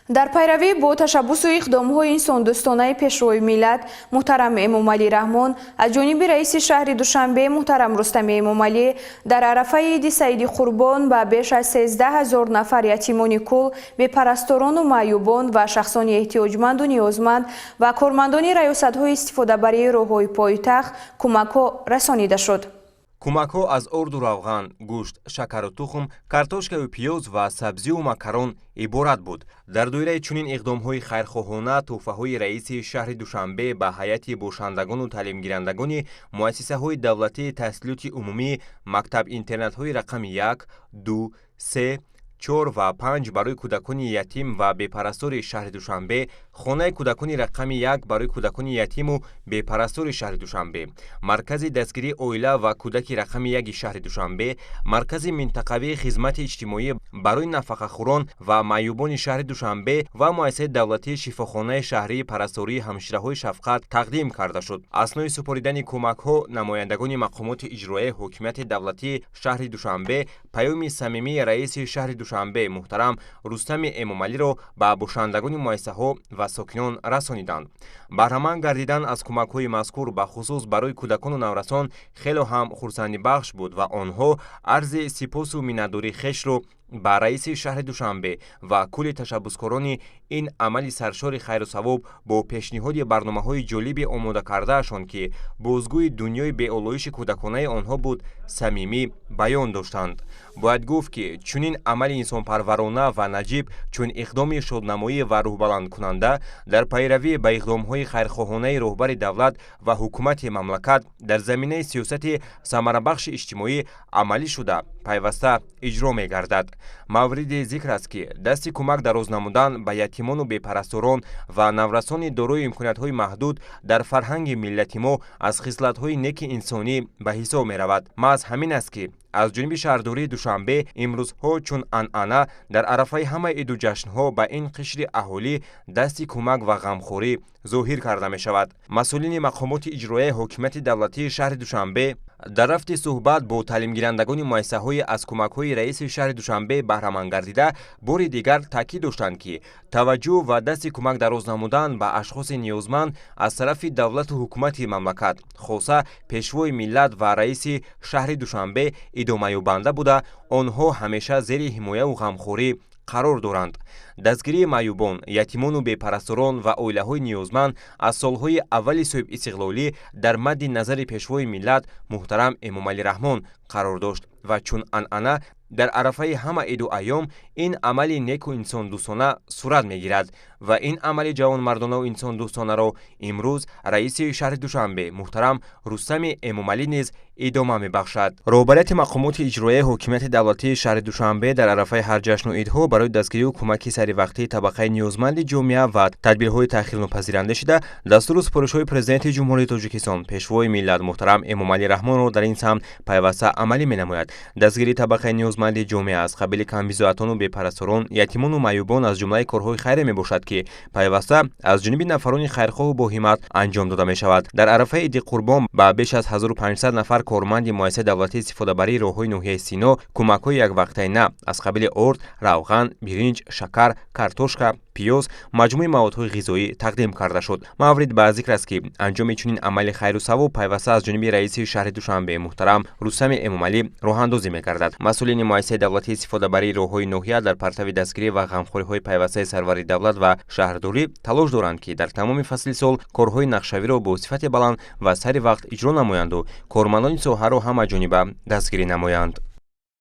Дар пайравӣ бо ташаббусу иқдомҳои инсондӯстонаи Пешвои миллат муҳтарам Эмомалӣ Раҳмон, аз ҷониби раиси шаҳри Душанбе муҳтарам Рустами Эмомалӣ дар арафаи иди Саиди Қурбон ба беш аз 13 000 нафар ятимони кул, бепарасторону маъюбон ва шахсони эҳтиёҷманду ниёзманд ва кормандони раёсатҳои истифодабарии роҳҳои пойтахт кӯмакҳо расонида шуд. Кӯмакҳо аз орду равған, гӯшт, шакару тухм, картошкаю пиёз ва сабзию макарон иборат буд. Дар доираи чунин иқдомҳои хайрхоҳона, тӯҳфаҳои раиси шаҳри Душанбе ба ҳайати бошандагону таълимгирандагони муассисаҳои давлатии таҳсилоти умумӣ, мактаб-интернатҳои рақами 1, 2, 3, 4 ва 5 барои кӯдакони ятим ва бепарастори шаҳри Душанбе, хонаи кӯдакони рақами 1 барои кӯдакони ятиму бепарастори шаҳри Душанбе, маркази дастгирии оила ва кӯдаки рақами 1-и шаҳри Душанбе, маркази минтақавии хизмати иҷтимоӣ барои нафақахӯрон ва маъюбони шаҳри Душанбе ва муассисаи давлатии шифохонаи шаҳрии парастории ҳамшираҳои шафқат тақдим карда шуд. Аснои супоридани кӯмакҳо намояндагони мақомоти иҷроияи ҳокимияти давлатии шаҳри Душанбе паёми самимии раиси шаҳри Душанбе муҳтарам Рустами Эмомалиро ба бошандагони муассисаҳо ва сокинон расониданд. Баҳраманд гардидан аз кӯмакҳои мазкур, бахусус барои кӯдакону наврасон, хело ҳам хурсандибахш буд ва онҳо арзи сипосу миннатдории хешро ба раиси шаҳри Душанбе ва кулли ташаббускорони ин амали саршори хайру савоб бо пешниҳоди барномаҳои ҷолиби омодакардаашон, ки бозгӯи дунёи беолоиши кӯдаконаи онҳо буд, самимӣ баён доштанд. Бояд гуфт, ки чунин амали инсонпарварона ва наҷиб, чун иқдоми шоднамоӣ ва рӯҳбаландкунанда, дар пайравӣ ба иқдомҳои хайрхоҳонаи роҳбари давлат ва ҳукумати мамлакат дар заминаи сиёсати самарабахши иҷтимоӣ амалӣ шуда, пайваста иҷро мегардад. Мавриди зикр аст, ки дасти кӯмак дароз намудан ба ятимону бепарасторон ва наврасони дорои имкониятҳои маҳдуд дар фарҳанги миллати мо аз хислатҳои неки инсонӣ ба ҳисоб меравад. Маҳз ҳамин аст, ки аз ҷониби шаҳрдории Душанбе имрӯзҳо чун анъана дар арафаи ҳамаи иду ҷашнҳо ба ин қишри аҳолӣ дасти кӯмак ва ғамхорӣ зоҳир карда мешавад. Масъулини мақомоти иҷроияи ҳокимияти давлатии шаҳри Душанбе дар рафти суҳбат бо таълимгирандагони муассисаҳои аз кӯмакҳои раиси шаҳри Душанбе баҳраманд гардида, бори дигар таъкид доштанд, ки таваҷҷӯҳ ва дасти кӯмак дароз намудан ба ашхоси ниёзманд аз тарафи давлату ҳукумати мамлакат, хоса Пешвои миллат ва раиси шаҳри Душанбе, идомаёбанда буда, онҳо ҳамеша зери ҳимояву ғамхорӣ қарор доранд. Дастгирии маъюбон, ятимону бепарасторон ва оилаҳои ниёзманд аз солҳои аввали соҳибистиқлолӣ дар мадди назари Пешвои миллат муҳтарам Эмомалӣ Раҳмон қарор дошт ва чун анъана дар арафаи ҳама иду айём ин амали неку инсондӯстона сурат мегирад ва ин амали ҷавонмардонаву инсондӯстонаро имрӯз раиси шаҳри Душанбе муҳтарам Рустами Эмомалӣ низ идома мебахшад. Роҳбарияти мақомоти иҷроияи ҳокимияти давлатии шаҳри Душанбе дар арафаи ҳар ҷашну идҳо барои дастгирию кӯмаки саривақтии табақаи ниёзманди ҷомеа ва тадбирҳои таъхирнопазиранда шида, дастуру супоришҳои Президенти Ҷумҳурии Тоҷикистон, Пешвои миллат муҳтарам Эмомалӣ Раҳмонро дар ин самт пайваста амалӣ менамояд. Дастгирии табақаи ниёзманди ҷомеа аз қабили камбизоатону бепарасторон, ятимону маъюбон аз ҷумлаи корҳои хайре мебошад, ки пайваста аз ҷониби нафарони хайрхоҳу боҳимат анҷом дода мешавад. Дар арафаи иди Қурбон ба беш аз 1500 нафар корманди муассисаи давлатии истифодабарии роҳҳои ноҳияи Сино кӯмакҳои яквақтаина аз қабили орд, равған, биринҷ, шакар, картошка, пиёз, маҷмӯи маводҳои ғизоӣ тақдим карда шуд. Маврид ба зикр аст, ки анҷоми чунин амали хайру савоб пайваста аз ҷониби раиси шаҳри Душанбе муҳтарам Рустами Эмомалӣ роҳандозӣ мегардад. Масъулини муассисаи давлатии истифодабарии роҳҳои ноҳия дар партави дастгирӣ ва ғамхориҳои пайвастаи сарвари давлат ва шаҳрдорӣ талош доранд, ки дар тамоми фасли сол корҳои нақшавиро бо сифати баланд ва сари вақт иҷро намоянду кормандони соҳаро ҳамаҷониба дастгирӣ намоянд.